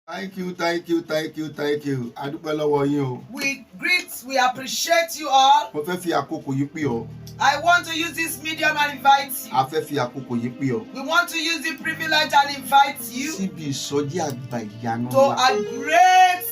Thank you, thank you, thank you, thank you. A dúpẹ́ lọ́wọ́ yín o. We greet, we appreciate you all. Mo fẹ́ fi àkókò yìí pè ọ́. I want to use this medium and invite you. A fẹ́ fi àkókò yìí pè ọ́. We want to use the privilege and invite you síbi ìsọjí àgbà ìyanu to ńlá. a great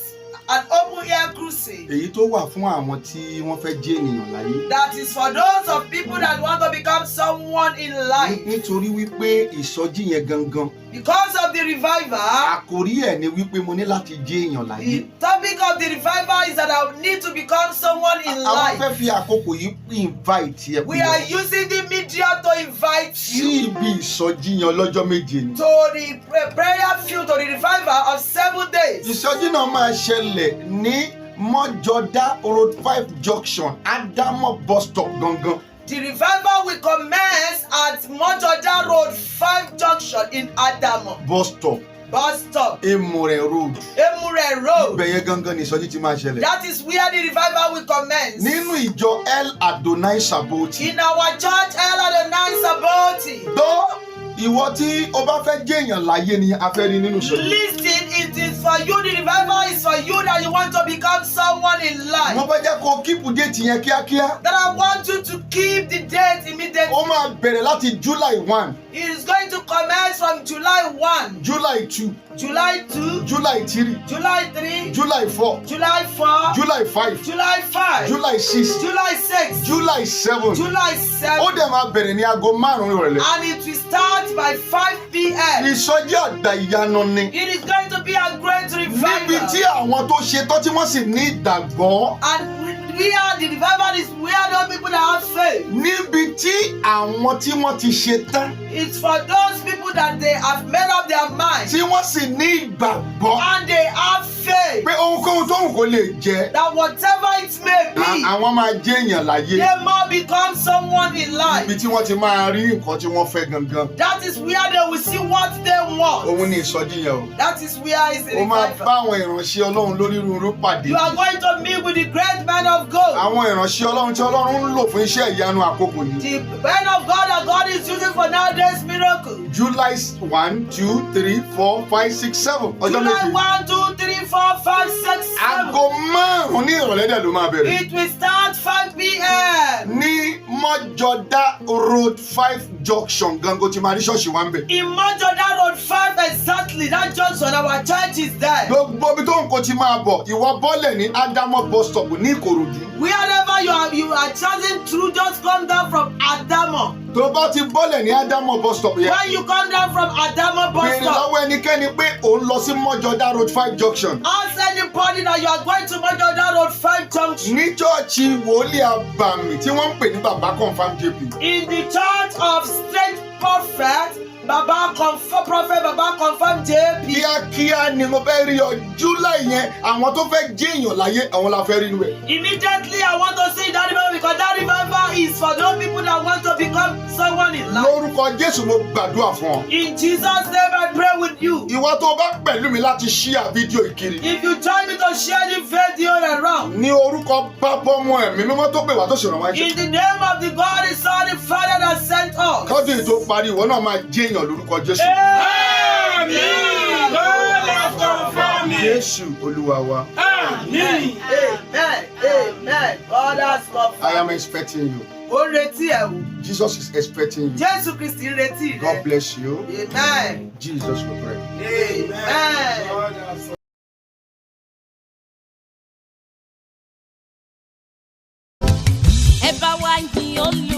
and open air crusade. Èyí tó wà fún àwọn tí wọ́n fẹ́ jẹ́ ènìyàn láyé. That is for those of people that want to become someone in life. Nítorí wípé ìsọjí yẹn gangan. Because of the revival, Àkórí ẹ̀ ni wípé mo ní láti jẹ́ èèyàn láyé. the topic of the revival is that I need to become someone in Àwọn life. fẹ́ fi àkókò yìí invite ẹ We are using the media to invite sí you ibi ìsọjí yẹn lọ́jọ́ 7 ni. to the prayer field, to the revival of 7 days. Ìsọjí náà máa ṣẹlẹ̀ ní Mọ́jọ́dá Road 5 Junction, Adamo bus stop gangan. The revival will commence at Mojoda Road 5 Junction in Adamo Bus stop. Bus stop, Emure Road. Emure Road. Ibẹ̀ yẹn gangan ni ìsọjí ti máa ṣẹlẹ̀. That is where the revival will commence. Nínú ìjọ El Adonai Saboti. In our church, El Adonai Saboti. Gbọ́, ìwọ tí o bá fẹ́ jẹ́ èèyàn láyé ni a fẹ́ rí nínú ìsọjí. Listen, it is for you, the revival is for you that you want to become someone in life. Mo fẹ́ jẹ́ kó o keep date yẹn kíákíá. That I want you to keep the date immediately. Ó máa bẹ̀rẹ̀ láti July 1, It is going to commence from July 1, July 2, July 2, July 3, July 3, July 4, July 4, July 5, July 5, July 6, July 6, July 7. July 7, Ó dẹ̀ máa bẹ̀rẹ̀ ní aago 5 ìrọ̀lẹ́. And it will start by 5 p.m. Ìsọjí àgbà ìyanu ni. It is going to be a great Níbi revival. tí àwọn tó ṣe tán tí wọ́n sì ní ìgbàgbọ́. And we are the revival is where those people that have faith. Níbi tí àwọn tí wọ́n ti ṣe tán It's for those people that they have made up their mind tí wọ́n sì ní ìgbàgbọ́ and they have faith pé ohunkóhun tó wù kó lè jẹ́, that whatever it may be, àwọn máa jẹ́ èèyàn láyé. They must become someone in life. Ibi tí wọ́n ti máa rí nǹkan tí wọ́n fẹ́ gangan. That is where they will see what they want. Òun ni ìsọjí yẹn o. That is where is the Ó máa revival. Bá àwọn ìránṣẹ́ Ọlọ́run lónírúurú pàdé. You are going to meet with the great man of God. Àwọn ìránṣẹ́ Ọlọ́run tí Ọlọ́run ń lò fún iṣẹ́ ìyanu àkókò yìí. The man of God that God is using for nowadays miracle. July 1, 2, 3, 4, 5, 6, 7, ọjọ́ July 7. 1, 2, 3, 4, 5, 6, 7. Aago 5 ní ìrọ̀lẹ́ dẹ̀ ló máa bẹ̀rẹ̀. It will start 5 p.m. Ní Mọ́jọ́dá Road 5 Junction gangan tí máa rí ṣọ́ọ̀ṣì wa níbẹ̀. In Mojoda Road 5 exactly, that junction, our church is there. Gbogbo ibi tó ń kó ti máa bọ̀, ìwọ bọ́lẹ̀ ní Adamo bus stop ní Ìkòròdú. Wherever you are charging through, just come down from Adamo. Tó bá ti bọ́lẹ̀ ní Adamo bus stop yẹn, When you come down from Adamo bus béèrè stop, lọ́wọ́ ẹnikẹ́ni pé òun lọ sí Mọ́jọ́dá Road 5 Junction. Ask anybody that you are going to Mojoda Road 5 Junction. Ní chọ́ọ̀chì wòlíì àbàmì tí wọ́n ń pè ní Bàbá Confam JP. In the church of Strange Prophet, Baba Confirm Prophet Baba Confirm JP. Kíákíá ni mo fẹ́ rí ọ. July yẹn, àwọn tó fẹ́ jẹ́ èèyàn láyé, àwọn la fẹ́ rí inú ẹ̀. Immediately I want to see that revival because that revival is for those people that want to become someone in life. Lórúkọ Jésù, mo gbàdúrà fún ọ. In Jesus' name I pray with you. Ìwọ tó bá pẹ̀lú mi láti share fídíò ìkiri. If you join me to share the video around. Ní orúkọ Bàbá, Ọmọ, Ẹ̀mí Mímọ́ tó pè wá tó sì ràn wá iṣẹ́. In the name of the God, the Son, the Father that sent us. Kọ́dún yìí tó parí, ìwọ náà máa jẹ́ èèyàn lórúkọ Jésù. Amen. God has confirmed me. Jésù Olúwa wa. Amen. Amen. Amen. God has I am confirmed. Expecting you. Ó ń retí ẹ̀ o. Jesus is expecting you. Jésù Kristi ń retí rẹ. God bless you. Amen. Jesus will pray. Amen. God has Ẹ bá wa yin.